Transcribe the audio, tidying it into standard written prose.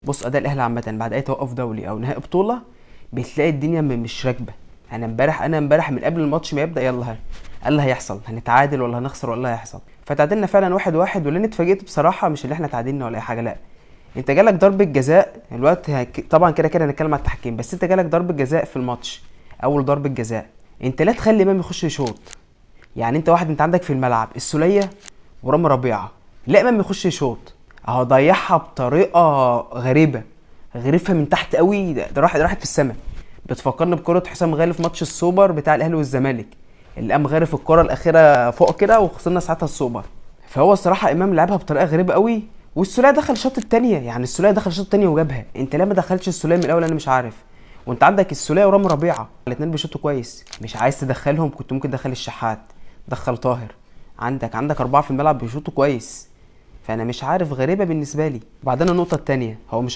بص، اداء الاهلي عامة بعد اي توقف دولي او نهائي بطوله بتلاقي الدنيا مش راكبه. انا امبارح من قبل الماتش ما يبدا، يلا ها قال اللي هيحصل، هنتعادل ولا هنخسر ولا هيحصل؟ فتعادلنا فعلا 1-1. واللي انا اتفاجئت بصراحة مش اللي احنا تعادلنا ولا اي حاجه، لا، انت جالك ضربه جزاء الوقت طبعا كده كده هنتكلم على التحكيم، بس انت جالك ضربه جزاء في الماتش، اول ضربه جزاء انت لا تخلي امام يخش يشوط. يعني انت واحد، انت عندك في الملعب السوليه ورامي ربيعة، لا امام يخش يشوط، اهو ضيعها بطريقة غريبة، غريفها من تحت قوي، ده راحت في السماء. بتفكرني بكره حسام غالي في ماتش السوبر بتاع الاهلي والزمالك، اللي قام غارف الكره الاخيرة فوق كده وخسرنا ساعتها السوبر. فهو الصراحة امام لعبها بطريقة غريبة قوي، والسوليه دخل الشوط الثانية، يعني السوليه دخل الشوط الثاني وجابها. انت ليه ما دخلش السوليه من الاول؟ انا مش عارف. وانت عندك السوليه ورامي ربيعة الاثنين بيشوطوا كويس، مش عايز تدخلهم؟ كنت ممكن تدخل الشحات، دخل طاهر، عندك 4 في الملعب بيشوطوا كويس. فانا مش عارف، غريبة بالنسبة لي. وبعدين النقطة الثانية، هو مش